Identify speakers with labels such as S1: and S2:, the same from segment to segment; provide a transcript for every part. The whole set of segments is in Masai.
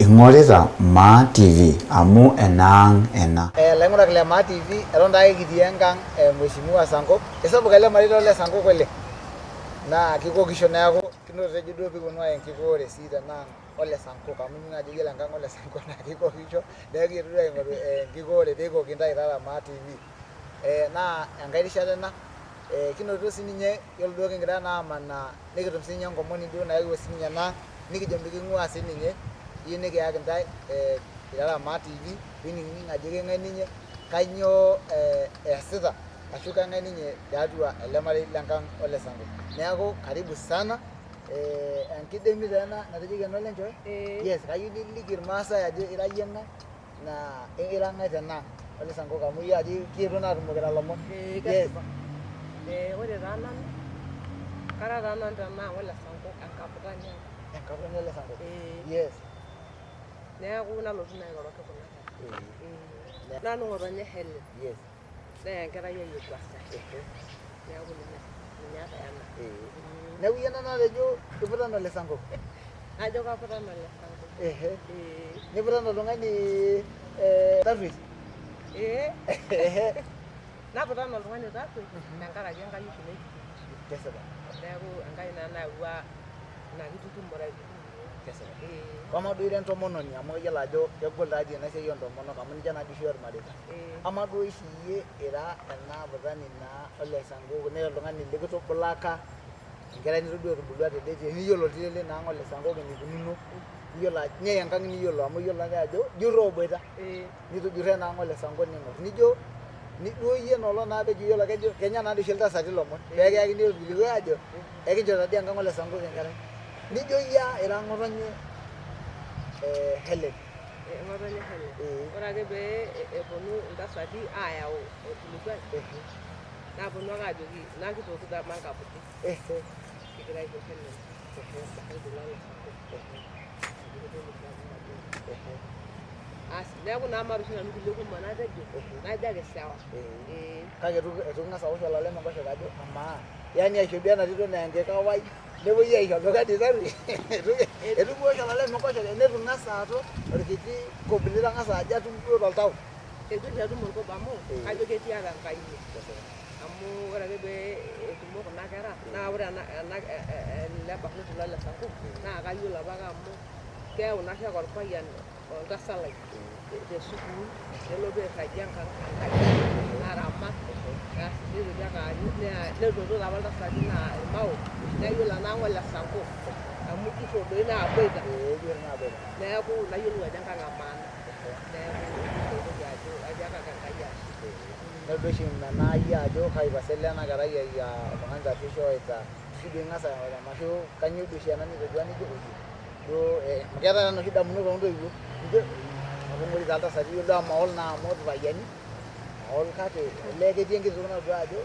S1: Ing'orita Maa TV amu enaang' ena.
S2: Laing'urak le Maa TV, eton taake kitii enkang' e Mheshimiwa Sankok. Eisapuk ele marei le Sankok oleng' naa kikokisho neeku kinoto ejo duo pee kiponu aaya enkikoore sii tenaang' ole Sankok amu ining' ajo iyiolo enkang' ole Sankok naa kikokisho neeku kiyetuo duo aing'oru enkikoore pee ikoki intae taata Maa TV. Naa enkae rishata ena kinotito sininye iyiolo duo kigira naa amanaa nikitum sininye enkomoni duo nayewuo sininye ena ang nikijo miking'uaa sininye iyieu nikiyaki intae irara Maa TV piining'ning'u ajo keng'ae ninye kainyoo eesita ashu keng'ae ninye tiatua ele marei lenkang ole Sankok. Neeku karibu sana enkidemi taa ena natejoki eno Lenchoe? Yes, kayieu niliki irmaasai ajo ira iyie ng'ae naa ira ng'ae tena ang ole Sankok amu iyiolo ajo kietuo naa atumoki lomon.
S3: Ee kesipa. Ore taa nanu, kara taa nanu tena ang ole Sankok enkaputani enkang.
S2: Enkaputani ole Sankok? Yes.
S3: Neeku nalotu naa airoroki kuna kera. Nanu ng'otonye Hellen.
S2: Yes.
S3: Naa enkerai ai ekuasa. Neeku ninye taa ena.
S2: Neeku iyie ena natejo iputana ole Sankok?
S3: Ajo kaputana ole Sankok.
S2: Niputana oltung'ani tarruesh?
S3: Ee. Naputana oltung'ani tarruesh tenkaraki Enkai oshi naitutumisho.
S2: Kesipa.
S3: Neeku Enkai naa nayawua ina kitutumore aitutum iyiok.
S2: Kesipa. Amaa duo ira entomononi amu iyiolo ajo kegol taadii ena siai oontomonok amu ninche naadii oshi irmareita. Amaa duo oshi iyie ira ena putani naa ole Sankok naa oltung'ani likitubulaka enkerai nitodua etubulua tede niyiolo oltiren lina ang ole Sankok enikununo niyiolo ajo naa enkang niyiolo amu iyiolo ake ajo ijurro oboita nitujurro ena ang ole Sankok ning'or nijo duo iyie ina olong naa pejo iyiolo kejo kenya naadii oshi iltasati ilomon pee kiyakini orkilikuai ajo ekincho taadii enkang ole Sankok enkerai nijo iyie ira ng'otonye Hellen.
S3: Ng'otonye Hellen. Ore ake pee eponu iltasati aayau orkilikuai naaponu ake aajoki ina kitok mankaputi kigira aisho Hellen orbarnoti lole Sankok. Asi neeku naa maata oshi nanu kulie kumok natejo najo ake sawa.
S2: Kake eitu king'as aosh olalem enkoshoke ajo amaa yaani aisho duo ena tito naa enkikawai nepuoi aisho oltung'ani tarruesh eitu kiwosh olalem enkoshoke neitu ing'as aata orkiti kob litang'asa ajo atum duo toltau.
S3: Eitu oshi atum orkob amu kajo ketii ake Enkai ine. Amu ore ake pee etumo kuna kera naa ore ele barnoti lole Sankok naa kayiolo apake amu keyau naari ake orpayian oltasat lai te sukuul nelotu airragie enkang enkaji aramat asi nitoki ake aanyu netoto apa iltasati naa irmao naa iyiolo ena ang ole Sankok amu ijurro doi naaboita neeku nayiolou ajo enkang e maana neeku eitu aitoki ajo atiaka ake Enkai ashe.
S2: Nelo oshi imenaa iyie ajo kai pasa elo ena kerai ai aa oltung'ani tarruesh oita ashu duo ing'as ashu kainyoo duo oshi ena nitodua nijo oyie duo amu keetae naa inoshi damunot oontoiwuo nijo apong'ori taa iltasati iyiolo duo amu maol naa amu irpayiani maol kake olee ketii enkiti toki natodua ajo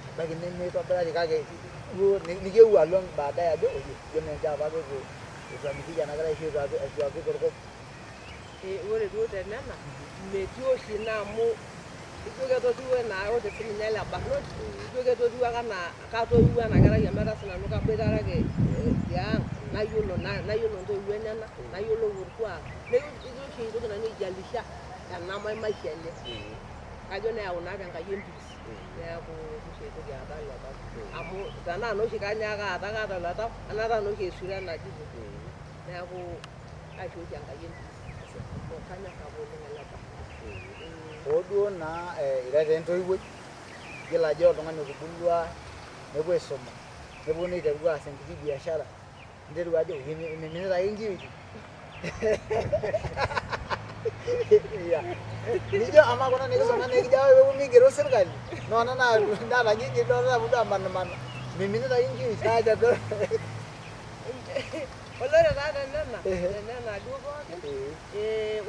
S2: ebaiki nemeitobirari kake duo nikieu alo baadaye ajo oyie ijo menche apake eitu amitiki ena kerai ashu eitu apik orkop.
S3: Ore duo tenena metii oshi ina amu ijo ketotiwuo enaa ore sininye ele barnoti ijo ketotiwuo ake enaa katoiwuo ena kerai ometaa sinanu kaboitare ake tiang nayiolo nayiolo intoiwuo enyenak nayiolou orkuak neeku ijo oshi aitoki nanu aijalisha ena maisha enye kajo neyau naake Enkai empiris neeku eitu oshi aitoki aata ilo tau amu tenaa naa oshi kanyaaka aata kaata ilo tau anaata naa oshi aisure ena tito neeku aisho oshi Enkai empiris amu kanyorr apa oleng ele barnoti.
S2: Hoo duo naa ira taa entoiwuoi iyiolo ajo oltung'ani otubulua nepuo aisuma neponu aiteru aas enkiti biashara ninteru ajo miminita ake inkiyioitin nijo amaa kuna nikisuma naa ekijo ake peeponu aigero sirkali noona naata inji duo amanimana miminita ake inkiyioitin naa
S3: Ore taa tenena, tenena duo pookin,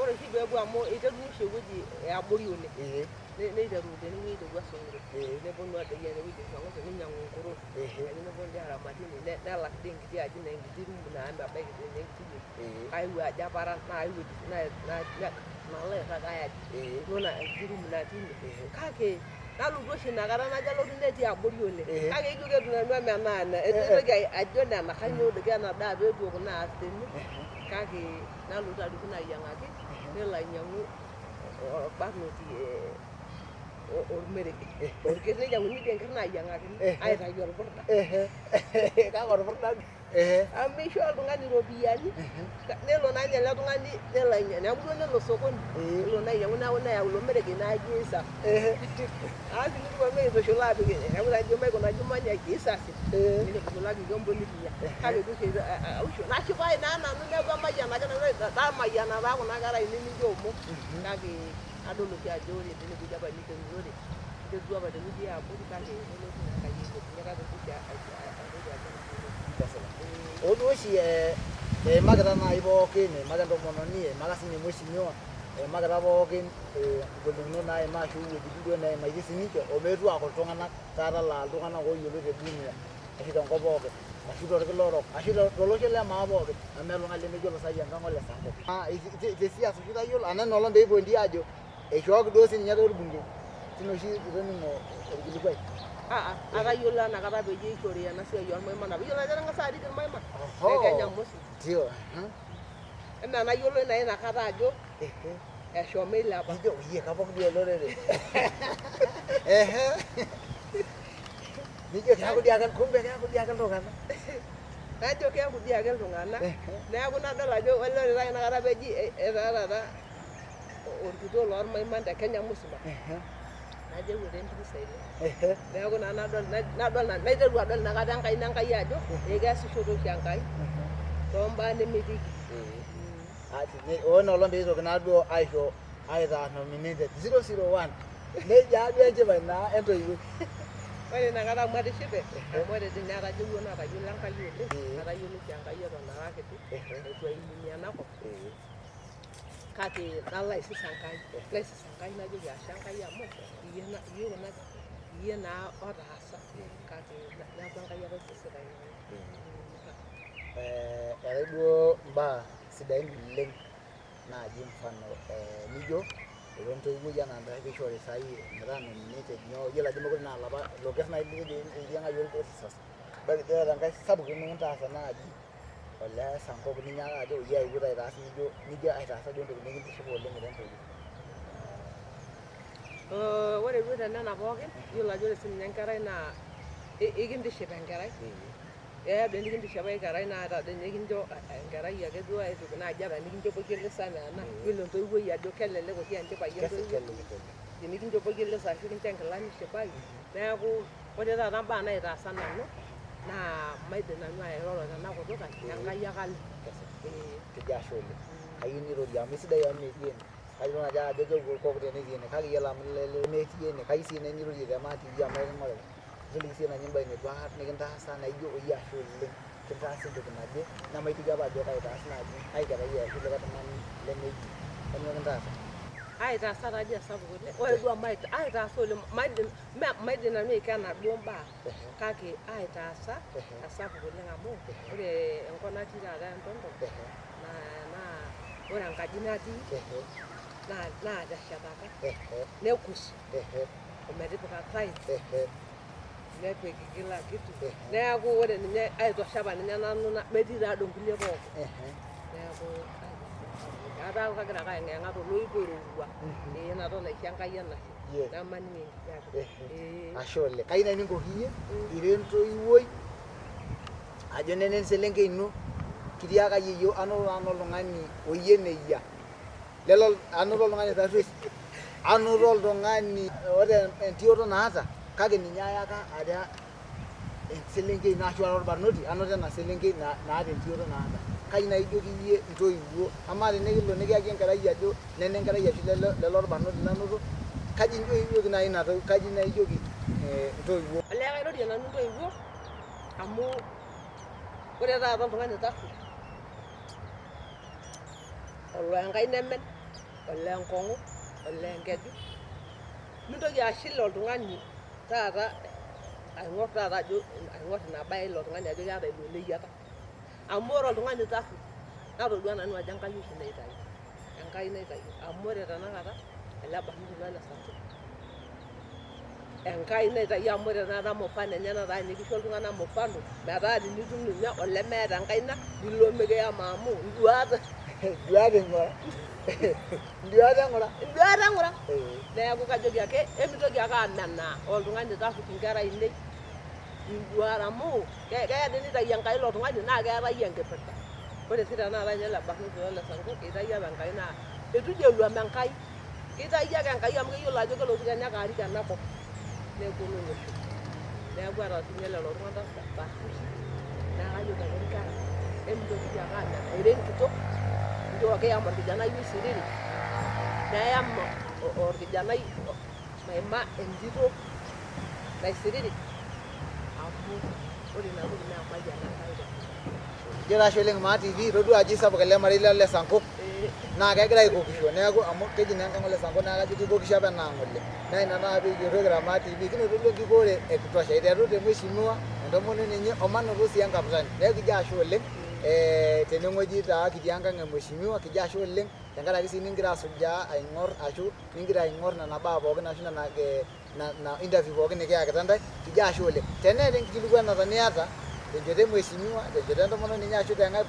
S3: ore oshi peepuo amu iteruni oshi ewueji e abori oleng. Neiteru tenewueji te Wuaso Ng'iro, neponu adoyio enewueji e Shong'osho ninyiang'u nkuron, neponu dii aramat tine nelak dii enkiti aji naa enkiti room naa mebaiki dii ninye enkiti wueji. Kayewuo ajo aparan naa ai wueji nalo airrag ai aji duo naa enkiti room natii ine. Kake nalotu oshi inakata najo alotu netii abori oleng. Kake ijo ketu nanu emenaa eitu aitoki ajo nena kainyoo doi ena daa peetuo kuna aas tene. Kake nalotu adumunye ayiang'aki nelo ainyiang'u orbarnoti ormereke. Orker neyiang'uni dii enkerr nayiang'akini aitayu orpurda.
S2: Kake orpurda.
S3: Amu misho oltung'ani iropiyiani nelo naa ninye ele tung'ani nelo ainyiang'u neeku duo nelo sokoni nelo naa ainyiang'u neeku neyau ilo mereke naaji eisafi. Asi nikipuonu aitushul aapik neeku taa ijo maikuna jumani ai eisafi nikitushulaki vyombo nikinya. Kake itu oshi ausho nashipayu naa nanu neeku emayianaki nanu tamayiana taa kuna kera ainei mincho eomon kake adol oshi ajo ore tinewueji apa niterutore niterutua apa tewueji eabori kake nelotu naa Enkai ailepunye kake ejo oshi aitoki ajo
S2: Kesipa. Oo duo oshi eimakita naaji pookin, eimaka entomononi, eimaka sinye mheshimiwa, eimakita pookin ingolikinot naimaa ashu iwuejitin duo naimaitie sininche omeetu aaku iltung'anak taata laa iltung'anak ooyioloi te dunia ashu tenkop pookin ashu torkila orok ashu tolosho le maa pookin amu meeta oltung'ani lemeyiolo saai enkang ole Sankok. Te siasa oshi itayiolo anaa ina olong peekipondi aajo eishooki duo sininye torbungei tina oshi itoning'o orkilikuai.
S3: Atayiolo enakata peyie eishori ena siai ormaiman apa iyiolo ajo etang'asa arik irmaiman te Kenya musima.
S2: Ndio.
S3: Eme enayiolo naa inakata ajo eshomo ilepa.
S2: Nijo iyie kapok dii olorere. Nijo keeku dii ake kumbe keeku dii ake iltung'anak.
S3: Najo keeku dii ake iltung'anak. Neeku nadol ajo ore taa inakata peeji etaa taata orkitok lormaiman te Kenya musima. Najo eewuo taa empisai ine. Neeku naa nadol nadol naiteru adol inakata enkaina Enkai ajo ee keesisho taa oshi Enkai toombaa nemetiki.
S2: Ore ina olong peitoki naaduo aisho aitaa nominated 001 nejia duo enchipai naa entoiwuoi.
S3: Ore inakata amu atishipe amu ore dii ninye atajeuo natayiolo Enkai oleng, atayiolo oshi Enkai eton ara kiti eitu aiminie enakop kake nalo aisis Enkai, naisis Enkai najoki ashe Enkai amu iyie iyie naa otaasa kake neeku Enkai ake aisisita ina olong.
S2: Eetae duo imbaa sidain oleng naaji mfano nijo ore entoiwuoi enaa ntae peishori saai metaa nominated nyoo iyiolo ajo mekure naa alapa ilo kerr naaji litejo iyiang'ayie officers ebaiki duo eeta enkae sapuk nikintaasa naaji olee Sankok ninyaaka ajo iyie aewuo aitaas nijo nijo aitaasa duo entoki nikintishipa oleng ira entoiwuoi.
S3: Ore duo tenena pookin iyiolo ajo ore sininye enkerai naa ikintiship enkerai. Eya doi nikintishipa enkerai naa ata doi ninye kincho enkerai ake duo aitoki naaji ata nikinchopoki eleso enaa ena yiolo entoiwuoi ajo kelelek oshi enchipai entoiwuoi tenikinchopoki eleso ashu kincho enkila nishipayu. Neeku ore taata imbaa naitaasa nanu naa maidim nanu airoro tena kutuk ai Enkai ake aliki.
S2: Kejo ashe oleng. Kayieu nirorie amu isidai amu metii ene. Kayieu naaji ajo kepuo irkok tenetii ene kake iyiolo amu lemetii ene kayieu sii nirorie te Maa TV amu eking'orita. Toliki sii naaji embae neitu aikata nikintaasa naijo oyie ashe oleng kintaasa entoki naje nemaiteki apa ajo kaitaas naaji ai kerai ashu likae tung'ani lemeji. Kainyoo kintaasa?
S3: Aitaasa taa dii esapuk oleng. Ore duo amu aitaasa oleng maidim maidim nanu aikena duo imbaa kake aitaasa esapuk oleng amu ore enkop natii taata entonto naa ore enkaji natii naateshetaka nekus ometipika tiles nepik kila kitu neeku ore ninye aitosha apa ninye nanu metii taa doi nkulie pookin. Neeku ataa kagira ake ayeng'iyeng'a toloip oirowua ee naton aisho Enkai enashe nemaning enkijape.
S2: Ashe oleng. Kayieu naaji ninkoki iyie ira entoiwuoi ajo nena eselenkei ino kitiaka yeyio anoto nanu oltung'ani oyie neyia. Lelo anoto oltung'ani tarruesh anoto oltung'ani oota entioto naata kake ninye ayaka ara eselenkei ino ashu ara orbarnoti anoto ena selenkei naata entioto naata. Kai naaji ijoki iyie intoiwuo amaa tenikilo nikiyaki enkerai ajo nena enkerai ashu lelo orbarnoti lanoto kaji ijoki naaji ina toki kaji naaji ijoki intoiwuo.
S3: Olee kairorie nanu intoiwuo amu ore taata oltung'ani tarruesh oloo enkaina emen, oloo enkong'u, oloo enkeju mintoki ashil oltung'ani taata aing'or taata ajo aing'or ina bae ilo tung'ani ajo keeta ilo leyiata. Amu ore oltung'ani tarruesh natodua nanu ajo Enkai oshi naitayu, Enkai naitayu amu ore tenakata ele barnoti lole Sankok Enkai naitayio amu ore tenakata mfano enye netaa ninye kisho iltung'anak mfano metaa tinitum ninye olemeeta enkaina nilo mikiyama amu induat
S2: Duat eng'ura. Duat eng'ura.
S3: Induat eng'ura.
S2: Eh.
S3: Neeku kajoki ake emitoki ake amenaa oltung'ani tarruki inkera ainei induat amu keya dii nitayu Enkai ilo tung'ani naa keetayie enkipirta. Ore sii tenakata ninye ele barnoti ole Sankok itayio apa Enkai naa eitu ijo eluam Enkai. Kitayio ake Enkai amu keyiolo ajo kelotu kenya ake arik enakop neponu olosho. Neeku ata sinye lelo tung'anak barruti naa kajoki ake inkera emintokiki ake amenaa ira enkitok njoo kiyam orkijanai oisiriri neyam orkijanai maima entito naisiriri amu ore ina toki naa emayian Enkai te
S2: Kijo taa ashe oleng Maa TV itodua ajo isapuk ele marei le Sankok naa kegira aikokisho neeku amu keji naa enkang ole Sankok naa kajo kikokisho apa ena ang oleng. Naa ina naa piikijoito Maa TV kinoto duo enkikoore e kutosha aiteru te mheshimiwa entomononi enye omanoto sii enkaputani. Neeku kijo ashe oleng tenewueji taa kitii enkang e mheshimiwa kijo ashe oleng tenkaraki sii nigira asujaa aing'or ashu nigira aing'or nena baa pookin ashu nena interview pookin nikiyakita ntae kijo ashe oleng. Teneeta enkikilikuanata niata tenchoto e mheshimiwa tenchoto entomononi enye ashu teng'ae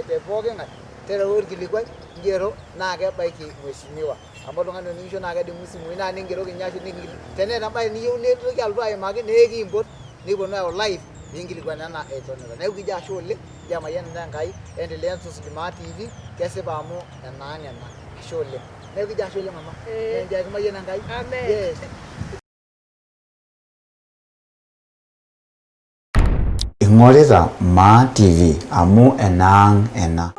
S2: te pooki ng'ae tereu orkilikuai ngero naa kebaiki mheshimiwa amu oltung'ani oning'isho naa kedimu isimui naa ningeroki ninye ashu teneeta embae niyieu nintoki alotu aimaki naa ekiimpot nikiponu ayau live piinkilikuan ena etonita. Neeku kijo ashe oleng, kijo emayianata Enkai, endelea tusuj Maa TV, kesipa amu enaang ena. Ashe oleng. Neeku kijo ashe oleng mama.
S3: Eh.
S2: Enchoo kimayian Enkai.
S3: Amen.
S2: Yes.
S1: Ing'orita Maa TV amu enaang ena.